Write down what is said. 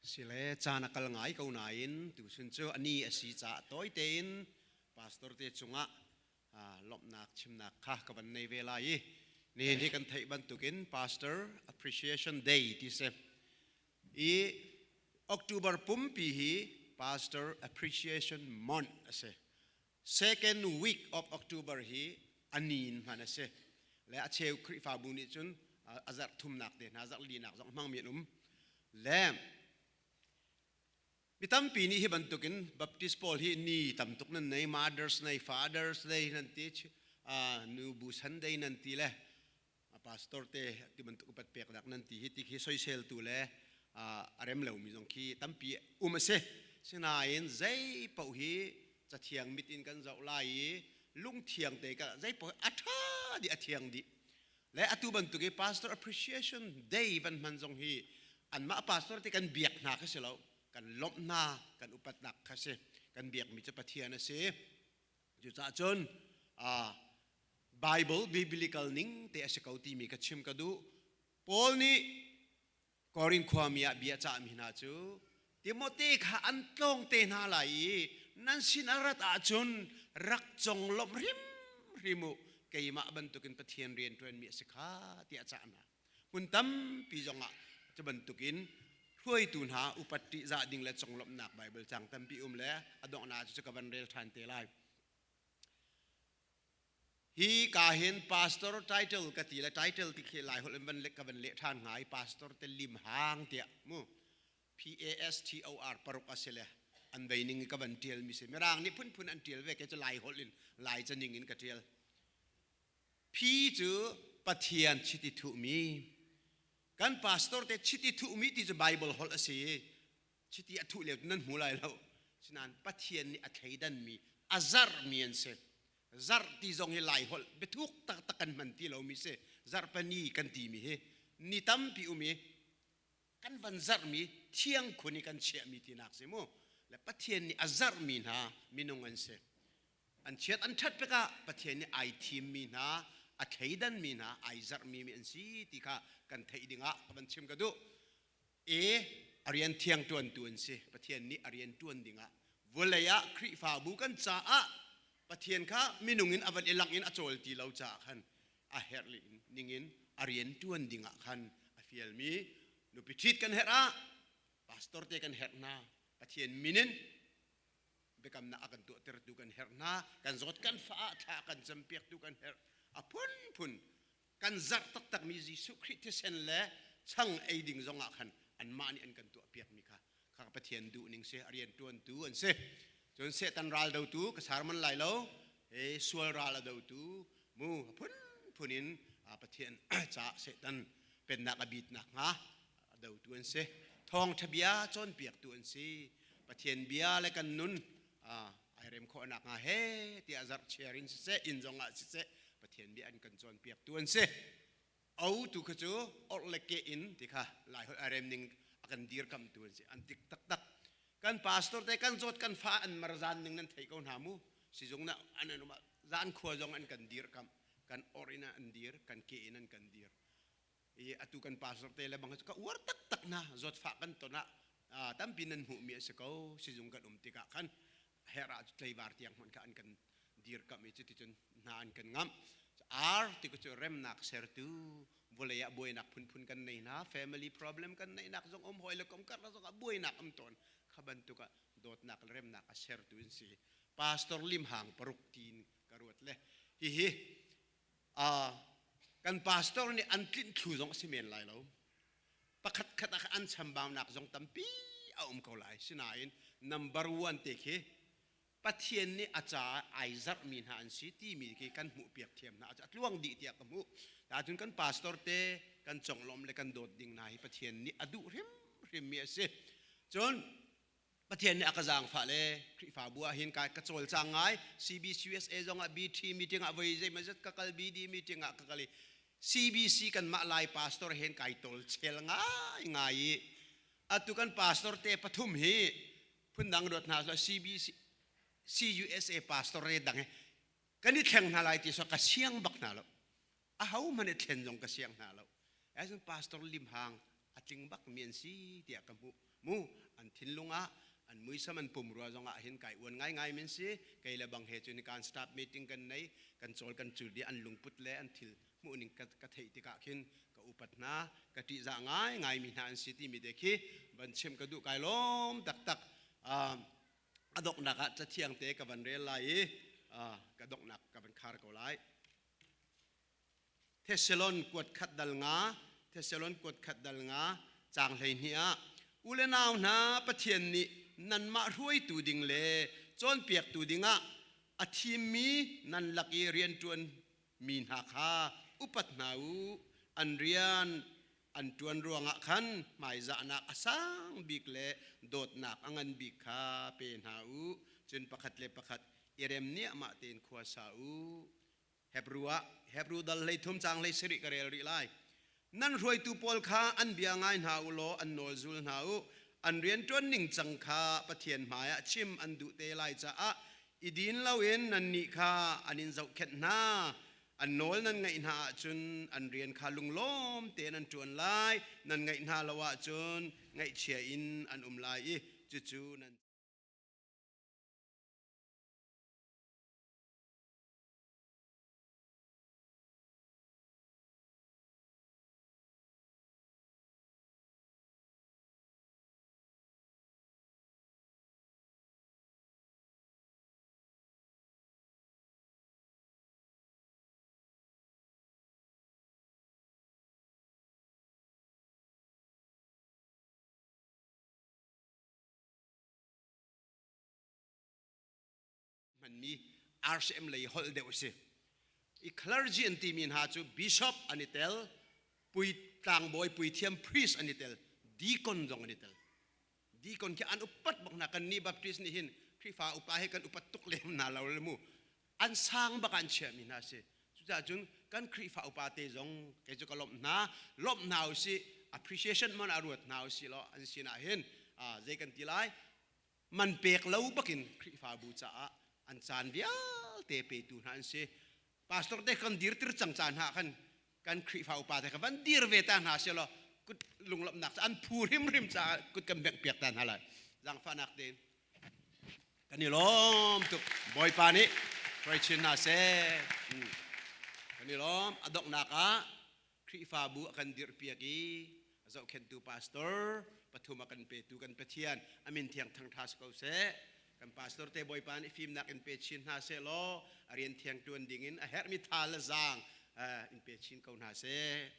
Sile caan a kal ngai ko nain tuchun cu a ni a si caah tawi tein pastor te cungah lawmhnak chimnak kha ka van nei ve lai i nihin hi kan theih bantukin Pastor Appreciation Day ti si. I October pumpi hi Pastor Appreciation Month a si. Second week of October hi a ni in hman a si. Le a cheu Khrihfabu nih cun a zarh thumnak te hna zarh linak zong hmangmi an um. Le mi tampi nih hi bantukin Baptist pawl hi ni tam tuk nan nei, Mothers nei, Fathers Day nan ti, nubu Sunday nan ti le pastor te ti bantuk upat peknak nan ti hi ti khi soiseltu le a rem lomi zong khi tampi um a si. Sinain zei paoh hi cathiang mit in kan zoh lai i lungthiang te ka zei paoh a ṭha dih a thiang dih. Le atu bantuk i pastor appreciation day van hman zong hi anmah pastor te kan biak hna kha si lo kan lawmh hna kan upatnak kha si kan biakmi cu Pathian a si. Cucaah cun Bible biblical ning te a si ko timi ka chim ka duh. Paul nih Korin khuami ah bia cahmi hna cu Timote kha an tlawng te hna lai i nan sin a rat ahcun rak conglawmh hrimhrim u keimah bantukin Pathian rian ṭuanmi a si kha tiah a cah hna. Hmun tampi zongah cu bantukin hruaitu hna upat ṭihzah ding le conglawmhnak Baibal cang tampi um le a donghnak cu ka van rel ṭhan te lai. Hi ka hin pastor title ka ti le title ti khi lai holh in van le ka van leh ṭhan hnga i pastor te lim hang tiah mu P A S T O R paruk a si le an vei ning ka van ṭial mi si mirang nih phunphun an ṭial ve ke cu lai holh in lai ca ning in ka ṭial P cu Pathian chiti thuhmi kan pastor te chiti thuhmi ti cu Bible holh a si chiti a thuh lio nan hmu lai lo sinain Pathian nih a thleidanmi a zarhmi an si zarh ti zong hi lai holh biathuk taktak kan hman ti lomi si zarhpani kan timi hi ni tampi um i kan van zarhmi thiang khun i kan chiahmi tinak si mu le Pathian nih a zarhmi hna minung an si an chiat an ṭhat pekah Pathian nih ai thimmi hna a thleidanmi hna ai zarhmi mi an si ti kha kan theih dingah ka van chim ka duh e a rian thiang ṭuantu an si Pathian nih a rian ṭuan dingah vawlei ah Khrihfabu kan caah Pathian kha minung in a van i lang in a cawl ti lo caah khan a herh ningin a rian ṭuan dingah khan a fialmi nupi ṭhit kan herh ah pastor te kan herh hna Pathian min in biakamnak a kan tuahtertu kan herh hna kan zawt kan fa ah thla kan campiaktu kan herh a phunphun kan zarh taktakmi Jesuh Khrih thisen le chang ei ding zongah khan anmah nih an kan tuahpiakmi kha kha Pathian duh ning si a rian ṭuantu an si cun Satan ral dotu ka sarman lai lo he sual ral a dotu mu a phunphun in Pathian caah Satan pennak a bitnak hnga a dotu an si thawngṭha bia cawnpiaktu an si Pathian bia le kan nun ai rem khawh nak hnga he tiah zarh chiar in siseh inn zong ah siseh Pathian bia an kan cawnpiaktu an si o tu kha cu orh le ke in ti kha lai holh ai rem ning a kan dirkamtu an si an tik taktak kan pastor te kan zawt kan fa an marzan ning nan thei ko hna mu sizung na an an zan khua zong an kan dirkamh kan or in an dir kan ke in an kan dir i atu kan pastor te le bang ka uar taktak na zawtfah kan ton ah tampi nan hmuhmi a si ko sizung kan um tikah khan her ah tleivar tiang hmanh kha an kan dirkamh i cuticun hna an kan ngamh ar ti cu remnak sertu vawlei ah buainak phunphun kan nei hna family problem kan neihnak zong um hawi le kom kar zong ah buainak um tawn kha bantuk ah dawtnak le remnak a sertu in si pastor limhang paruk tin ka ruat le hihi kan pastor nih an tlinh thlu zong a si men lai lo pakhat khat ah an chambaunak zong tampi a um ko lai sinain number one te khi Pathian nih a caah ai zarhmi hna an si timi khi kan hmuh piak thiam hna a tluang dih tiah ka hmuh ahcun kan pastor te kan conglawmh le kan dawt ding hna hi Pathian nih a duh hrimhrimmi a si cun Pathian nih a ka zaangfah le Khrihfabu ah hin ka cawlcang ngai CBCUSA zong ah BT meeting ah voi zeimazat ka kal BD meeting ah ka kal i CBC kanmah Lai pastor hen kai tol chel ngai ngai i atu kan pastor te pathum hi phundang ruat hna CBC CUSA pastor re dang he kan i thleng hna lai ti so ka siang bak hna lo a ho hmanh i thlen zong ka siang hna lo asin pastor lim hang A tling bak mi an si tiah ka hmuh. Mu an thinlung ah an muisam an pumrua zong ah hin kai uan ngaingai min si. Kei le bang he cun kan staff meeting kan nei, kan cawl kan cul di an lungput le an thil hmuhning ka theih tikah khin ka upat hna, ka ṭihzah ngaingai mi hna an si timi te khi van chim ka duh. Kai lawm taktak. A donghnak ah cathiang te ka van rel lai i ka donghnak ka van khar ko lai. Thessalon kuat khat dal nga, Thessalon kuat khat dal nga caang 12 ah, u le nau hna, Pathian nih nanmah hruaitu ding le cawnpiaktu dingah a thimmi nan lak i rianṭuan mi hna kha upat hna u. An rian an ṭuan ruangah khan hmaizahnak a sang bik le dawtnak a ngan bik kha pe hna u. Cun pakhat le pakhat i rem niahmah tein khua sa u. Hebru ah Hebru dal 13 caang 17 ka rel rih lai. Nan hruaitu pawl kha an bia ngai hna u law an nawl zul hna u. An rianṭuan ningcang kha Pathian hmaiah chim an duh te lai caah i din loin nannih kha an in zohkhenh hna. An nawl nan ngaih hna ahcun an rian kha lunglawm tein an ṭuan lai. Nan ngaih hna lo ahcun ngaihchia in an um lai i cucu nan hmanmi RCM lei holh deuh a si. I clergy an timi hna cu bishop an i tel, pui tlangbawi puithiam priest an i tel, deacon zong an i tel. Deacon khi an upat bak hna. Kan nih Baptist nih hin Khrihfa upa hi kan upat tuk lem hna lo le mu. An sang bak an chiahmi hna si. Cucaah cun kan Khrihfa upa te zong kei cu ka lawmh hna. Lawmh hna usih, appreciation man a ruat hna usih law an sinah hin zei kan ti lai, man pek lo bakin Khrihfabu caah an caan vialte petu hna an si. Pastor te kan dirtir cang caan hna khan kan Khrihfa upa te kha van dir ve ta hna selaw kut lunglawmhnak an phu hrimhrim caah kut kan bengh piak ta hna lai. Zaangfahnak tein kan i lawm tuk. Bawipa nih hruai chin hna seh. Kan i lawm. A donghnak ah Khrihfabu a kan dirhpiak i a zohkhenhtu pastor pathum a kan petu kan Pathian a min thiang thangṭha si ko seh. Kan pastor te Bawipa nih fimnak in pe chin hna seh law a rian thiang ṭuan dingin a herhmi tha le zaang in pe chin ko hna seh.